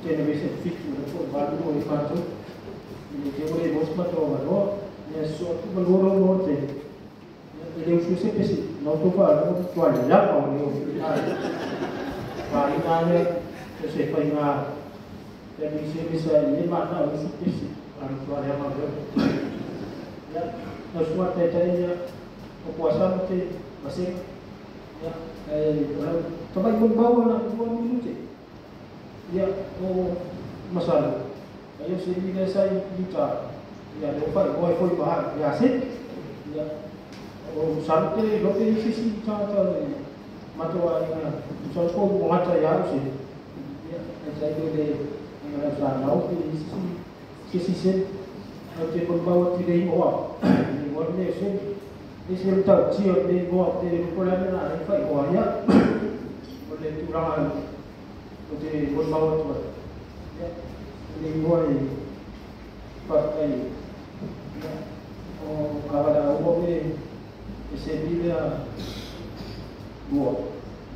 generation 7 le fo valu o i matou i te ore mos matou manoa ia so tu maloro mo te ia le usu se pesi no to fa no to ale la pa o pa ina le se fa ina te mi se mi sa le ma na usu pesi a to ale ma lo ia no sua te te ia o kuasa te mase ia e to mai mon bawa na 2 minute ia o masala ia se ni sai yuta ia le fai o foi ba ia se ia o sante lo te si si ta ta mato ai na so ko mo hata ia se ia e sai do de na sa na o si si si se o te kon bawa ti rei o ni mo ne se ni se ta ti o ne mo te ko la na e fai o ia o le tu ra o te kon bawa tu ia ni mo e pa tai o agora o que ese vida boa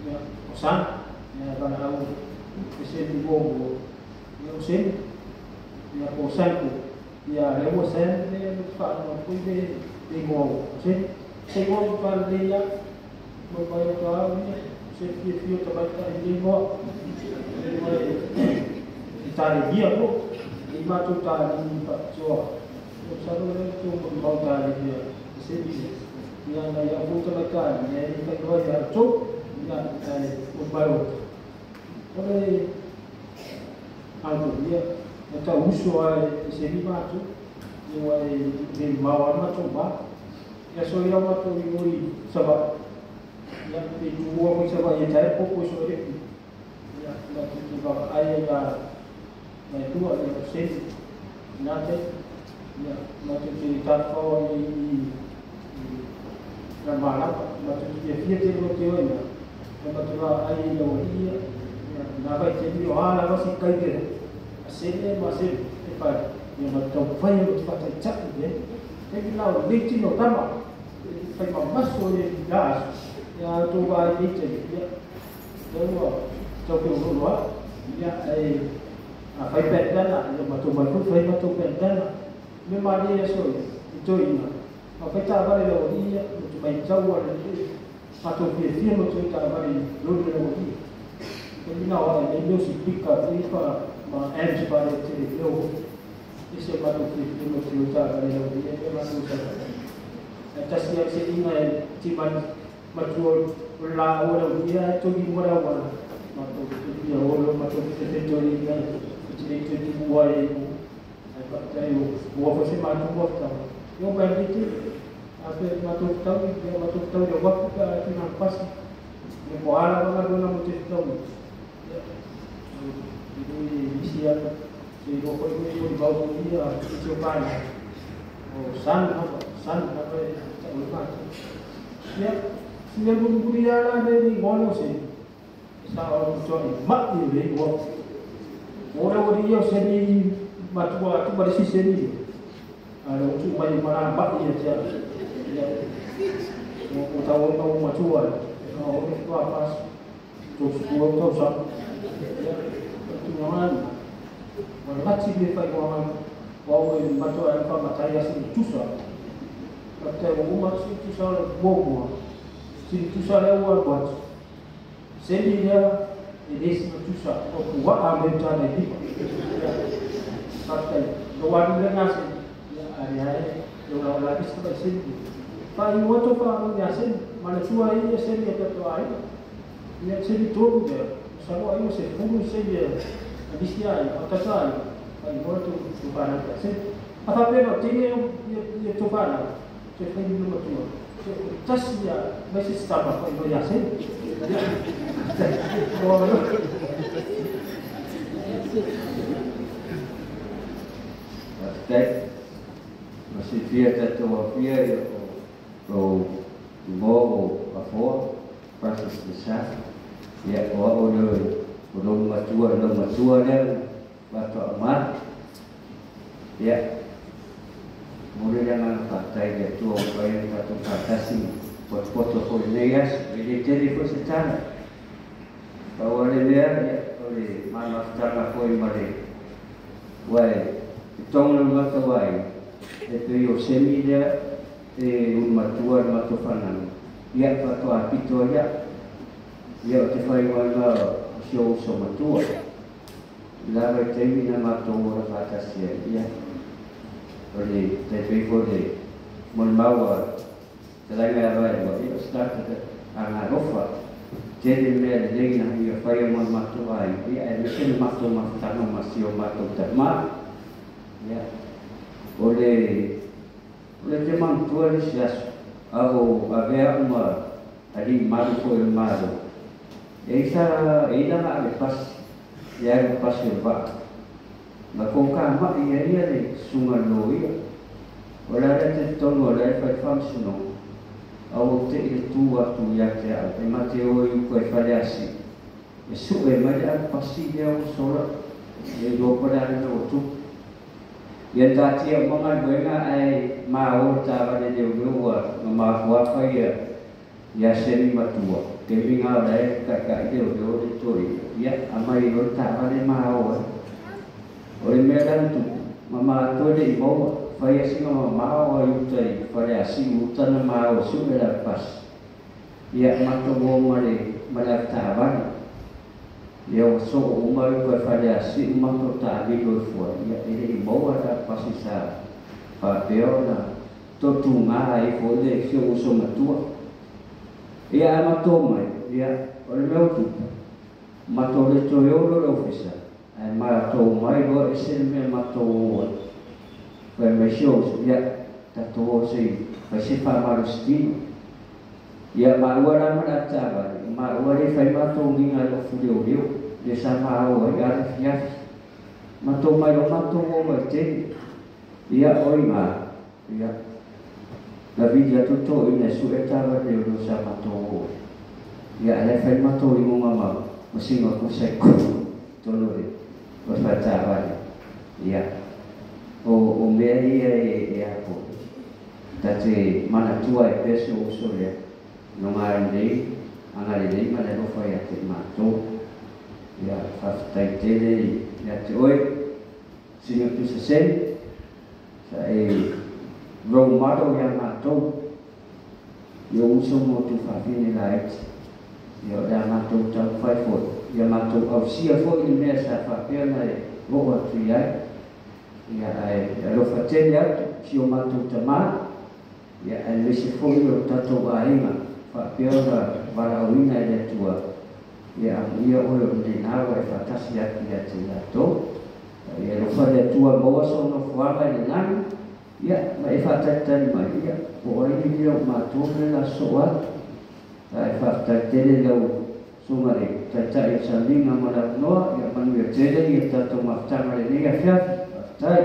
ya o san ya para o ese vivo ya o sen ya o san ya le o sen de lo fa no fui de de mo se se go pa de ya mo pa ya ta se fi fi ta ba ta de mo de ta de dia ko i ma tu ta ni pa cho o sa lo le tu mo ba ta de dia se bi ia na ia puta na ka ia i ka iwa ia tō ia o baio ore alto ia na ta uso a e se vi matu ia e le mawa matu ba ia so ia matu i oi saba ia te tuua mo saba ia tai popo so re ia na tu tu ba ai ia na tua ia se na te ia na te te ta i na malapa ma tu te fia te lo te oi na ma tu ai ia o ia na vai te ni o ala va si kai te se ne ma se e pa ia ma tau fai o te fatai tsaku ne te ki lau le tino tama fai ma maso e gas ia tu vai ni te ia tau tau ke o loa ia e a fai pentana ia ma tu mai fu fai ma tu pentana me ma ni so i to ina ma fai ta vale lo ia mai tau le ma to fia fia mo te ta vale lo le lo ia e mina o e meu si pika e pa ma ends pa le te leo e se ma to fia fia mo te ta vale lo ia e ma to sa e ta si se ina e ti ma ma tu la o lo ia to gi mo ra wa ma to fia o lo ma to te te to ia te te te ti wa e e pa ta yo o fa se ma tu wa ta yo pa te ape matou tau ia matou tau ia wapu ka atu na pasi ia po ala wanga dona mo te tau ia i isi ana se i roko i i bau ia i te opana o san hapa e tau i mātou ia si ia guriguri ala le ni ngono se sa o toa i mai le i wapu ora ori ia o se ni matua atu marisi se ni ala o tu mai mara mai ia te ala ia o tau o matua o o tua pas to sua tau sa ia tu ngana o lati le fai o o e matua e fa matai asi tusa te o uma si tusa bobo si tusa le o ba se ni ia e desi tusa o ku wa a me ta ne di patai no wa ni na se ia ari ai o la la pista ba se pa i moto pa ia se ma le tua ia se ia to ai ia se ni todo de sa lo ai se fumu se ia a bisi ai a ta sai pa i moto tu pa na se a fa pelo tine ia to pa na te fai ni mo tu tas ia mas está pa pa ia se Pastek masih fia tatua fia o mo o afoa Francis de Sa ia o o le o lo matua le matua ma ia mole le fatai le tua o pai tatou faatasi potopoto foi nei aso e le tele foi se tala pau o le mea ia o o le mafutaga foi ma le uae i tonga le mata uai e pei o semi lea e ulumatua le matou fananu ia faatoa pito ia ia o te faigoaina o si ou uso matua lava i taimi na matou ola faatasi ai ia o le taipei foi le molimau talaiga e vaelua ia o se tagata agalofa tele mea lelei na ia faia mo le matou aiga ia aemaise le matou mafutaga ma si o matou tamā ia o le te manatua le isi aso a o avea au ma alii malu foi o le Malo e i sa e i lana ave pasi ia alu pasi o le vaa ma kōkāma'i ai ia le susuga i le loia o le a lea te totonu o le ai fai faamasinoga a ua te'i le tu atu ia te a'u e ma te o i uka i Faleasi'u e su'e mai le ave pasi lea ua sola e iloa po o le a le mea ua tupu ia tatia uma galuega ae māo le taavale leoleo ua mamafuafa ia ia seni matua taimi o la e taʻitaʻi leoleo le toeaina ia aumai loa le taavale māo ai o le mea la na tupu ma matou e le'i maua faia sina mamao ai uta i Faleasi'u uta na māo e su'e le avepasi ia matou o ma le avetaavale ia ua so'o uma i uka i Faleasi'u matou ta'amilo ifo ai ia e le'i maua le avepasi sa faapea ona toatugā ai foi le si ou uso matua ia ae matou mai ia o le mea ua tupu matou le toe o loa i le ofisa ae matou mai loa ese le mea matou o ai fai mai si ou uso ia tatou o se i fai se faamalositino ia maua la ma le avetaavale maua le fai matou giga i le ofu leoleo le sa mao ai a le afiafi matou mai loa matou o vaitele ia o igā ia na vili atu toeaina e su'e taavale leoleo sa matou o ai ia ae la e fai matou igoga ma siga kusa i totonu o le faletaavale ia o mea ia e a foi ta te manatua ai pea si ou uso lea no galelei agalelei ma le alofa ia te matou ia faafetai tele ia te oe sina pisa seni sa e role model ia matou i ou uso ma outou faafine laiti ia o le a matou taumafai foi ia matou ausia foi le mea sa faapea ona e oo atu i ai ia ae alofa tele atu si o matou tamā ia aemaise foi o tatou aiga faapea ona valaauina e le Atua ia amuia oe o lenā ua e faatasi atu ia te latou ia alofa le Atua maua sou nofoaga i le lagi ia ma e faatalitali mai ia po o ai lea o matou le la sosoo atu ae faafetai tele lau susuga i le Taitai o Saliga ma le avanoa ia manuia tele ia tatou mafutaga i lenei afiafi faafetai.